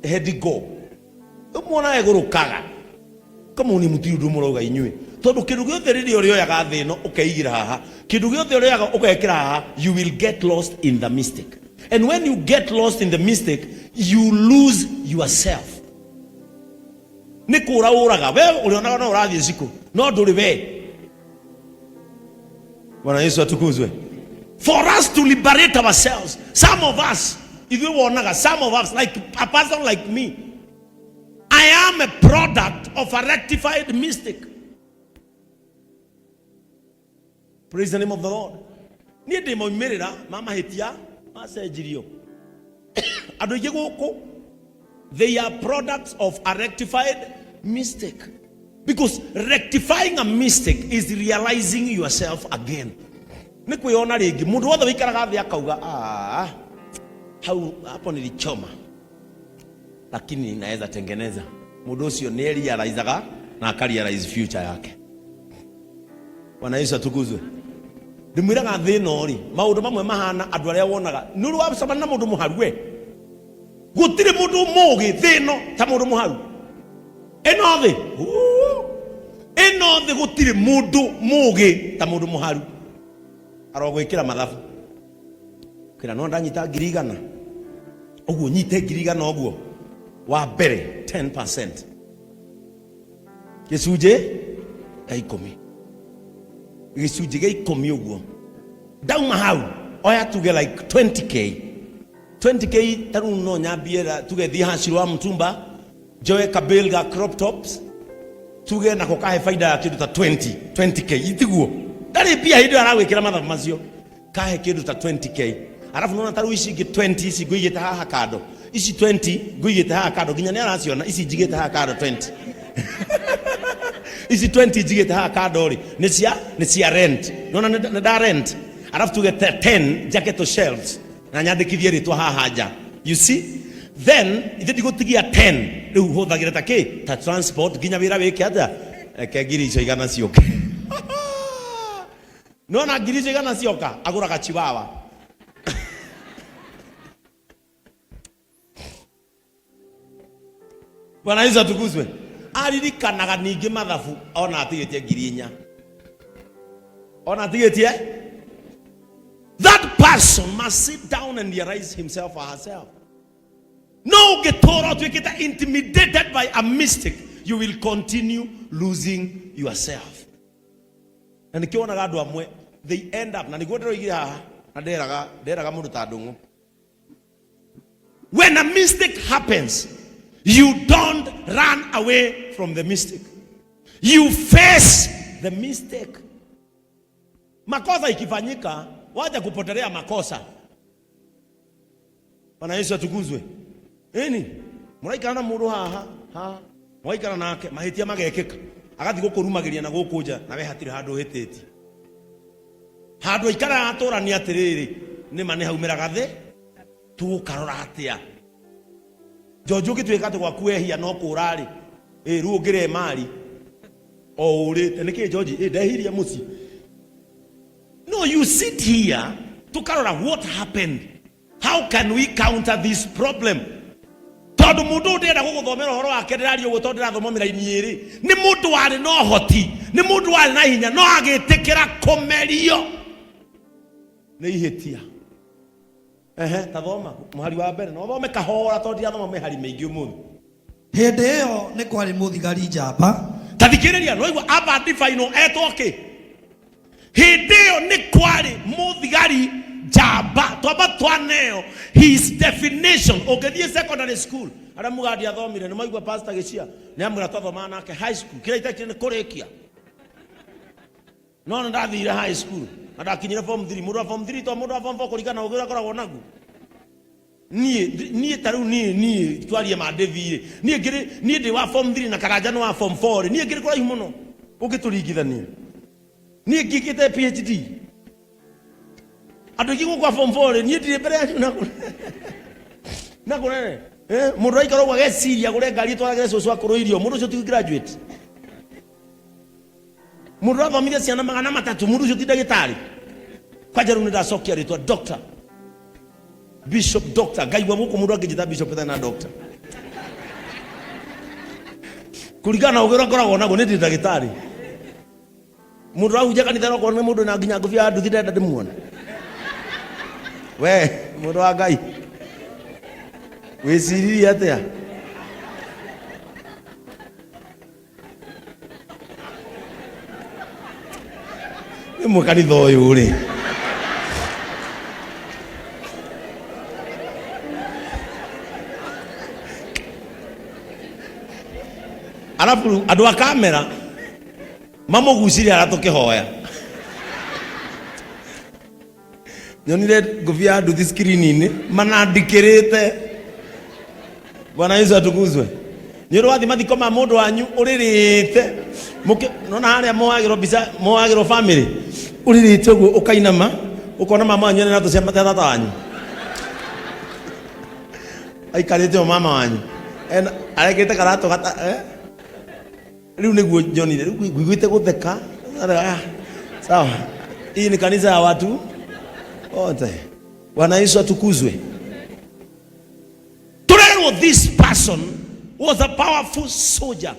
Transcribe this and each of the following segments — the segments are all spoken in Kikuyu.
Hedigo muona egũrũkaga kamuni mũtirĩ ũndũ mũrauga inyuĩ tondũ kĩndũ gĩothe rĩrĩa ũrĩoyaga thĩ ĩno ũkeigĩra haha kĩndũ gĩothe ũrĩoyaga ũgekĩra haha, you will get lost in the mistake, and when you get lost in the mistake, you lose yourself. Nĩ kũra ũraga we ũrĩonaga no ũrathiĩ cikũ no ndũrĩ we. Bwana Yesu atukuzwe. For us to liberate ourselves, some of us, ithuĩ wonaga, some of us, like a person like me, I am a product of a rectified mistake. Praise the name of the Lord. Niĩ ndĩ moimĩrĩra ma mahĩtia macenjirio. Andũ aingĩ gũkũ, they are products of a rectified mistake, because rectifying a mistake is realizing yourself again. Nĩ kwĩyona rĩngĩ. Mũndũ wothe wĩikaraga thĩ akauga, "Ah, hau hapo nilichoma, lakini naweza tengeneza," mũndũ ũcio nĩ realizaga na akarealize future yake. Bwana Yesu atukuzwe. Ndĩmwĩraga thĩ ĩno rĩ, maũndũ mamwe mahana andũ arĩa wonaga nĩ ũrĩ wacemania na mũndũ mũharu we. Gũtirĩ mũndũ mũgĩ thĩ ĩno ta mũndũ mũharu ĩno thĩ. Huu. Ĩno thĩ gũtirĩ mũndũ mũgĩ ta mũndũ mũharu. Arogwĩkĩra mathabu kĩra no ndanyita 100,000 ũguo, nyite 100,000 ũguo, wa mbere 10%, gĩcunjĩ gĩa ikũmi, gĩcunjĩ gĩa ikũmi ũguo. Ndauma hau oya tuge like 20K, 20K ta rĩu no nyambie tuge thiĩ hacirwo wa mtumba njoe kabill ga crop tops, tuge nako kahe faida ya kĩndũ ta 20 20K, itiguo ndarĩ mbia hĩndĩ ĩyo aragwĩkĩra mathabu macio kahe kĩndũ ta 20K. Arabu nona ta rĩu ici ingĩ 20 ici ngũigĩte haha kando, ici 20 ngũigĩte haha kando, nginya nĩ araciona ici njigĩte haha kando 20, ici 20 njigĩte haha kando rĩ, nĩ cia rent. Nona nĩ nda rent. Arabu tuge 10 njake to shelves na nyandĩkithie rĩtwa haha nja, you see? Then ithe ndigũtigia 10 rĩu hũthagĩre ta kĩ, ta transport nginya wĩra wĩke atĩa. Reke 100,000 ciũke. Nona 100,000 cioka agũraga chiwawa. Bwana Yesu atukuzwe. Aririkanaga ningĩ mathabu ona atigĩtie 4,000, ona atigĩtie. That person must sit down and realize himself or herself. No ũngĩtũra ũtuĩkĩte intimidated by a mistake, you will continue losing yourself. Na nĩkĩo wonaga andũ amwe they end up, na nĩguo ndĩroigire haha na nderaga mũndũ ta ndũng'ũ, when a mistake happens, you don't run away from the mistake, you face the mistake. Makosa ikifanyika, wacha kupotelea makosa. Bwana Yesu atukuzwe. Ĩni mũraikara na mũndũ haha haha, mwaikara nake mahĩtia magekĩka, agathiĩ gũkũrumagĩria na gũkũ nja, na we hatirĩ handũ ũhĩtĩtie. Handũ aikaraga atũrania atĩrĩrĩ, nĩma nĩ haumĩraga thĩ, tũgũkarora atĩa? Njonjo ũngĩtuĩka atĩ gwaku wehia no kũra-rĩ, ĩ rĩu ũngĩrĩa mari o ũrĩte nĩkĩ? Njonji ĩ ndehirie mũciĩ. No, you sit here tukarora what happened, how can we counter this problem, tondũ mũndũ ũyũ ndĩrenda gũgũthomera ũhoro wake, ndĩraria ũguo tondũ ndĩrathoma mĩraini ĩrĩ. Nĩ mũndũ warĩ na ũhoti, nĩ mũndũ warĩ na hinya, no agĩtĩkĩra kũmerio nĩ ihĩtia. Ehe, tathoma mũhari wa mbere na ũthome kahora tondũ ndirathoma mĩhari mĩingĩ ũmũthĩ. Hĩndĩ ĩyo nĩ kwarĩ mũthigari njamba. Tathikĩrĩria, noigua amba ndibaino etwo kĩ? Hĩndĩ ĩyo nĩ kwarĩ mũthigari njamba. Twamba twaneo his definition. Ũngĩthiĩ secondary school, arĩa muga ndiathomire, nĩ maigua pastor gĩcia nĩ amwĩra twathomaga nake high school, kĩrĩa itekire nĩ kũrĩkia, no nĩ ndathire high school na ndakinyire form 3. Mũndũ wa form 3 to mũndũ wa form 4 kũringana na ũgĩ ũrĩa akoragwo naguo. Niĩ ta rĩu niĩ twarie ma ndĩthi rĩ, niĩ ngĩrĩ, niĩ ndĩ wa form 3 na Karanja nĩ wa form 4 rĩ, niĩ ngĩrĩ kũraihu mũno ũngĩtũringithania. Niĩ ngĩkĩte PhD, andũ aingĩ gũkũ a form 4 rĩ, niĩ ndirĩ mbere yanyu na kũnene. Mũndũ aikara ũguo ageciria agũre ngari ĩtwaragĩre cũcũ akũrũ irio, mũndũ ũcio ti graduate. Mũndũ ũrathomithia ciana 300, mũndũ ũcio ti ndagĩtarĩ. Kwanja rĩu nĩ ndacokia rĩtwa doctor, bishop, doctor. Ngaigua gũkũ mũndũ angĩnjĩta bishop ĩtarĩ na doctor. Kũringana na ũgĩ ũrĩa ngoragwo naguo, nĩ ndĩ ndagĩtarĩ. Mũndũ ũrahunjia kanitha okorwo nĩ mũndũ na nginya ngũbia ya nduthi ndenda ndĩmuone. We mũndũ wa Ngai, wĩciririe atĩa? Rĩmwe kanitha ũyũ rĩ, arabu andũ a kamera mamũgucirie harĩa tũkĩhoya. Nyonire ngũbia ya nduthi screen-inĩ manandikĩrĩte. Bwana Yesu atukuzwe. Nĩ ũrĩ wathiĩ mathiko ma mũndũ wanyu ũrĩrĩte, nona harĩa moyagĩrwo mbica, moyagĩrwo family, ũrĩrĩte ũguo ũkainama ũkona mama wanyu ena tũ cia tata wanyu aikarĩte o mama wanyu ena arekĩrĩte karatũ gata, eh? Rĩu nĩguo nyonire, rĩu nguiguĩte gũtheka. Ah, sawa, hii ni kanisa ya watu wote. Bwana Yesu atukuzwe. Turerwo this person was a powerful soldier,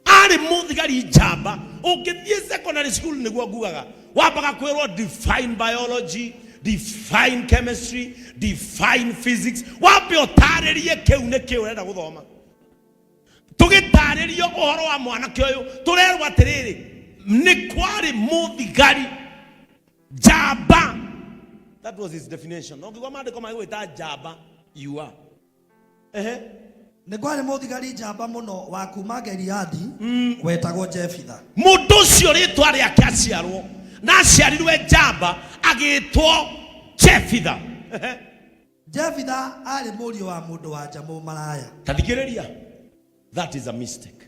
arĩ mũthigari njamba. Ũngĩthiĩ secondary school, nĩguo ngugaga, wambaga kwĩrwo define biology, define chemistry, define physics, wambe ũtarĩrie kĩu nĩ kĩ ũrenda gũthoma. Tũgĩtarĩrio ũhoro wa mwanake ũyũ, tũrerwo atĩrĩrĩ, nĩ kwarĩ mũthigari njamba. That was his definition. No ngĩgwa maandĩko magĩgwĩta njamba, you are. Ehe. Nĩ kwarĩ mũthigari njamba mũno wa kuma Gileadi wetagwo Jefitha. Mũndũ ũcio rĩtwa rĩake aciarwo na aciarirwe njamba, agĩtwo Jefitha. Ehe. Jefitha aarĩ mũriũ wa mũndũ wa nja mũmaraya. Ta thikĩrĩria, that is a mistake.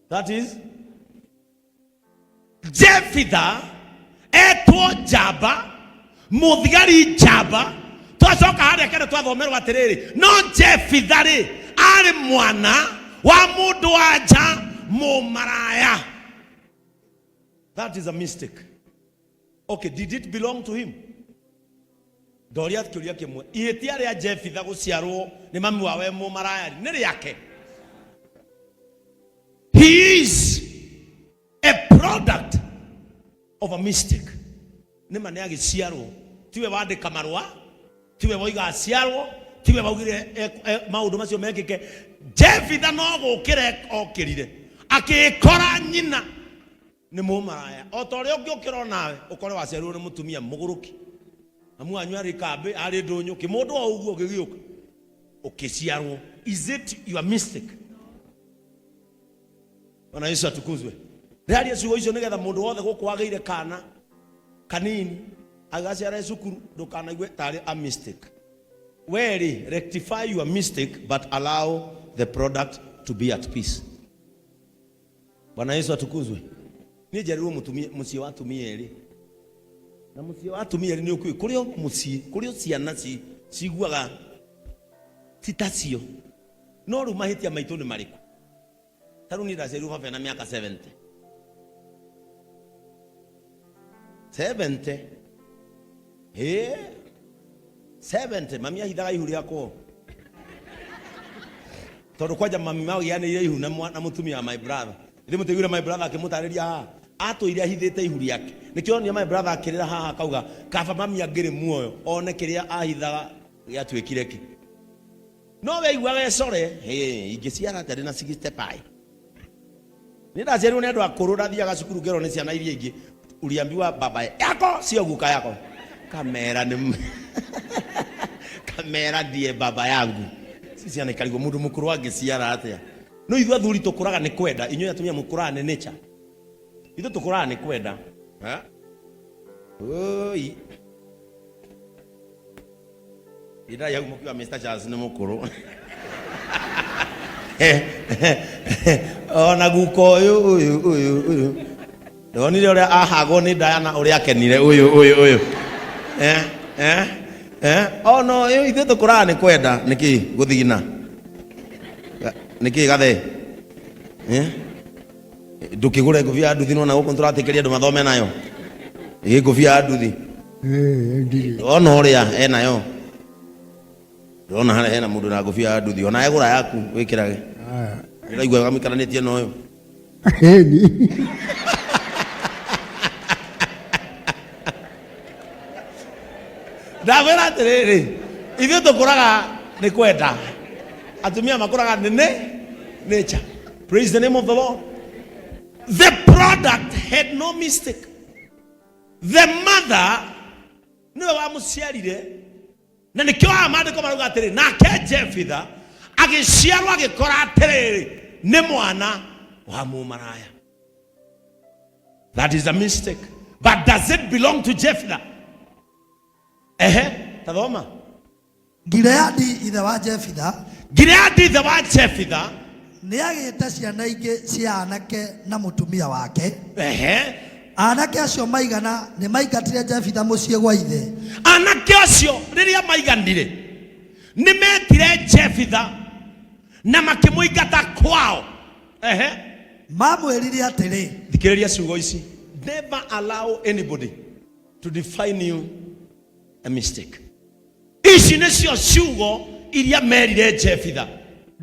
That is Jefitha etwo njamba, mũthigari njamba. Twacoka harĩa kene twathomerwo atĩrĩrĩ, no Jefitha rĩ, arĩ mwana wa mũndũ wa nja mũmaraya. That is a mistake. Okay, did it belong to him? Ndoria kĩũria kĩmwe, ihĩtia rĩa Jefitha gũciarwo nĩ mami wawe mũmaraya nĩ rĩake? He is a product of a mistake. Nĩ ma nĩ agĩciarwo, tiwe wandĩka marũa, tiwe woiga aciarwo, tiwe waugire maũndũ macio mekĩke. Jefitha no gũkĩra okĩrire akĩkora nyina nĩ mũmaraya, o ta ũrĩa ũngĩũkĩra onawe ũkore waciarirwo nĩ mũtumia mũgũrũki, mamu wanyu arĩ kambĩ, arĩ ndũnyũ, kĩmũndũ o ũguo gĩgĩũka ũkĩciarwo. Is it your mistake? Bwana Yesu atukuzwe. Ndĩraria ciugo icio nĩgetha mũndũ wothe gũkũ wagĩire kana kanini agaciara cukuru, ndũkanaigue tarĩ a mistake. We rĩ, rectify your mistake but allow the product to be at peace. Bwana Yesu atukuzwe. Niĩ njerirwo mũtumia mũciĩ wa atumia erĩ, na mũciĩ wa atumia erĩ nĩ ũkũĩ kũrĩ o mũciĩ kũrĩ o ciana ciguaga ti tacio. No rĩu mahĩtia maitũ nĩ marĩkũ? Ta rĩu niĩ ndaciarirwo baba ena mĩaka 70 70, ĩĩ, 70. Mami ahithaga ihu rĩakwa tondũ kwanja mami magĩanĩire ihu na mũtumia wa my brother. Ithuĩ mũtiguire my brother akĩmũtarĩria haha atũire ahithĩte ihu rĩake? Nĩkĩo onire my brother akĩrĩra haha, akauga kaba mami angĩrĩ muoyo one kĩrĩa ahithaga gĩatuĩkire kĩ. No weigua wecore, hĩ, ingĩciara atĩa ndĩna 60 pai? Nĩ ndaciarirwo nĩ andũ akũrũ, ndathiaga cukuru ngerwo nĩ ciana iria ingĩ, uliambiwa baba yako sio guka yako. Kamera nĩ kamera ndiye baba yangu. Si ciana ikarigwo mũndũ mũkũrũ angĩciara atĩa? No ithuĩ athuri tũkũraga nĩ kwenda, inyuĩ atumia mũkũraga nĩ nature. Ithuĩ tũkũraga nĩ kwenda. Ha? Oi. Ndai hau mũkiuga Mr. Charles nĩ mũkũrũ. Ona guka ũyũ ũyũ ũyũ ũyũ ndonire ũrĩa ahagwo nĩ Diana, ũrĩa akenire ũyũ ũyũ ũyũ. Eh, eh, eh. Ona ũyũ, ithuĩ tũkũraga nĩ kwenda. Nĩkĩ gũthigina? Nĩkĩ gathe? Eh? Ndũkĩgũre ngũbia ya nduthi, nona gũkũ nĩtũratĩkĩria andũ mathome nayo. Ĩ ngũbia ya nduthi. Ndirĩ. Ona ũrĩa enayo, ndĩrona harĩa hena mũndũ na ngũbia ya nduthi, ona egũra yaku wĩkĩrage. Aya. Ndĩraigua wega mũikaranĩtie na ũyũ. Ĩni. Ndakwĩra atĩrĩrĩ, ithuĩ tũkũraga nĩ kwenda, atumia makũraga nĩ nĩ nature. Praise the name of the Lord. The product had no mistake. The mother nĩwe wamũciarire, na nĩkĩo aya maandĩko marauga atĩrĩ, nake Jefitha agĩciarwo agĩkora atĩrĩrĩ, nĩ mwana wa mũmaraya. That is a mistake, but does it belong to Jephthah? Ehe, tathoma. Gileadi ithe wa Jefitha. Gileadi ithe wa Jefitha. Nĩ agĩte ciana ingĩ cia anake na mũtumia wake. Ehe. Anake acio maigana nĩ maingatire Jefitha mũciĩ gwa ithe. Anake acio rĩrĩa maiganire nĩ metire Jefitha na makĩmũingata kwao. Ehe. Mamwĩrire atĩrĩ, Thikĩrĩria ciugo ici. Never allow anybody to define you a mistake. Ici nĩcio ciugo iria merire Jefitha.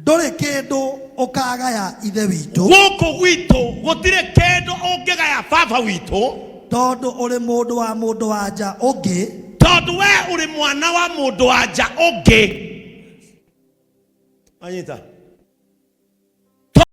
Ndũrĩ kĩndũ ũkagaya ithe witũ. Gũkũ gwitũ gũtirĩ kĩndũ ũngĩgaya baba witũ. Tondũ ũrĩ mũndũ wa mũndũ wa nja ũngĩ. Tondũ we ũrĩ mwana wa mũndũ wa nja ũngĩ. Anyita.